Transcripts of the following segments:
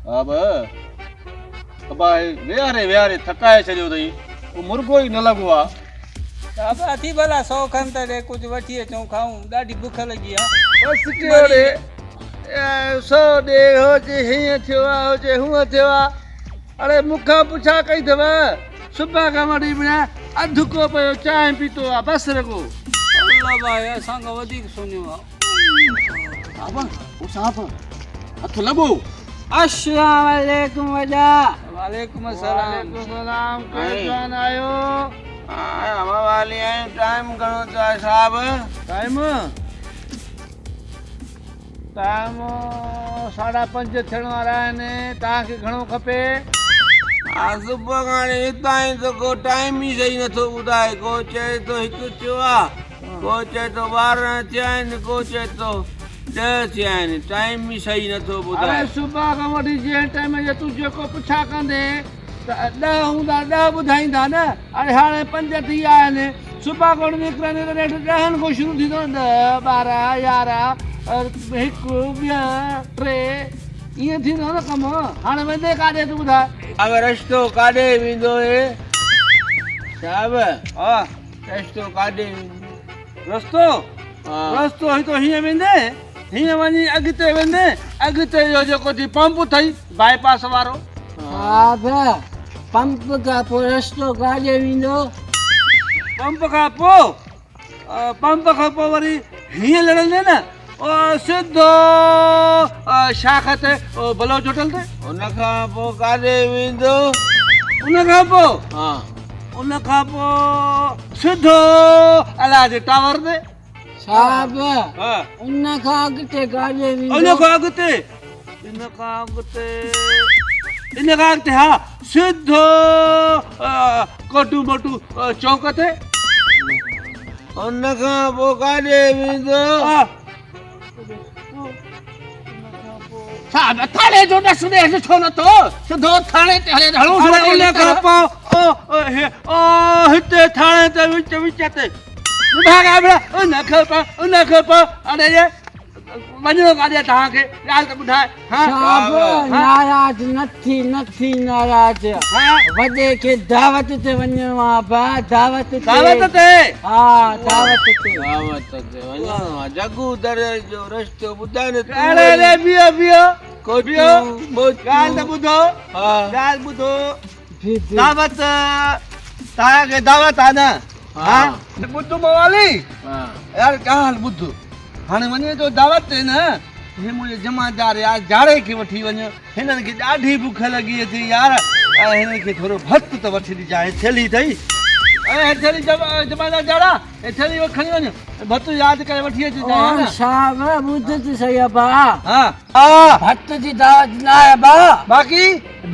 صاحب ابا هي ويهاري ويهاري ٿڪائي ڇڏيو اٿئي ڪو مرغو ئي نه لڳو آ. صاحب اٿي ڀلا سو کن ته ڏي ڪجهه وٺي اچون کائون ڏاڍي بک لڳي آ. بس ڪيو ڙي سو ڏي هو چي هيئن ٿيو آ هو چي هونئن ٿيو آ اڙي مون کان پڇا ڪئي اٿو صبح کان وٺي بنا اڌ ڪوپ جو چانهه پيتو آ بس رڳو. الله ڀائي اسان کان وڌيڪ سڃو آ. صاحب او صاحب هٿ لڳو. السلام عليڪم وڏا. وعليڪم السلام. وعليڪم السلام ڪير جوان آيو. آيا موالي آهيون ٽائيم گهڻو ٿيو آهي صاحب. ٽائيم ٽائيم ساڍا پنج ٿيڻ وارا آهن توهان کي گهڻو کپي. ها صبح کان هاڻي هتان ئي ته ڪو ٽائيم ئي صحيح نٿو ٻڌائي ڪو چئي ٿو هڪ ٿيو آ ڪو چئي ٿو 12 ٿيا آهن ڪو چئي ٿو 10 ٿيا آهن ٽائيم ئي صحيح نٿو ٻڌائي. اڙي صبح کان وٺي جنهن ٽائيم جي تون جيڪو پڇا ڪندين ته 10 هوندا 10 ٻڌائيندا نه اڙي هاڻي 5 ٿي ويا آهن صبح کان وٺي نڪرندين ته نيٺ ڏهن کان شروع ٿيندو نه 10 12 11 1 2 3 ائين ٿيندو نه ڪم هاڻي ويندين ڪاڏي تون ٻڌاء. صاحب رستو ڪاڏي ويندو اي صاحب. ها. رستو ڪاڏي ويندو؟ رستو؟ رستو هتو هيئن ويندين، هيئن وڃي اڳتي ويندين، اڳتي اهو جيڪو ٿي پمپ اٿئي باء پاس وارو. صاحب پمپ کان پوء رستو ڪاڏي ويندو؟ پمپ کان پوء، پمپ کان پوء وري هيئن لڙندين نه، سڌو شاخ تي بلوچ هوٽل تي. ان کان پوء ڪاڏي ويندو؟ ان کان پوء؟ ها. ان کان پوء سڌو الله جي ٽاور تي. صاحب ان کان اڳتي ڪاڏي ويندو؟ ان کان اڳتي، ان کان اڳتي، ان کان اڳتي ها سڌو ڪوٽو موٽو چوڪ تي. ان کان پوء ڪاڏي ويندو؟ صاحب ٿاڻي جو ڏس ڏيس ڇو نٿو؟ سڌو ٿاڻي تي هلي هڻون. ان کان پوء او هتي ٿاڻي تي وچ وچ تي ان کان پوء، ان کان پوء اڙي وڃڻو ڪاڏي توهان کي ڳالهه ته ٻڌاء. صاحب ناراض نه ٿي، نه ٿي ناراض. وڏي کي دعوت تي وڃڻو آ ابا، دعوت تي. دعوت تي؟ ها دعوت تي. دعوت تي وڃڻو آ. جگو در جو رستو ٻڌاء نه تون. اڙي اڙي بيهو بيهو بيهو ڳالهه ته ٻڌو، ڳالهه ٻڌو. دعوت توهان کي دعوت آ نه؟ ها ٻڌ موالي يار ڳالهه ٻڌ. هاڻي وڃين ٿو دعوت تي نه، هي منهنجي جمعدار يار جاڙي کي وٺي وڃ، هنن کي ڏاڍي بک لڳي اٿئي يار، ۽ هنن کي ٿورو ڀت ته وٺي ڏجانء، هي ٿيلهي اٿئي، ۽ هي ٿيلهي جمعدار جاڙا، هي ٿيلهي کڻي وڃ، ڀت ياد ڪري وٺي اچجانء ها نه. او صاحب ٻڌ ته سهي ابا. ها. ڀت جي دعوت نه آهي ابا. باقي؟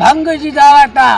ڀنگ جي دعوت آ.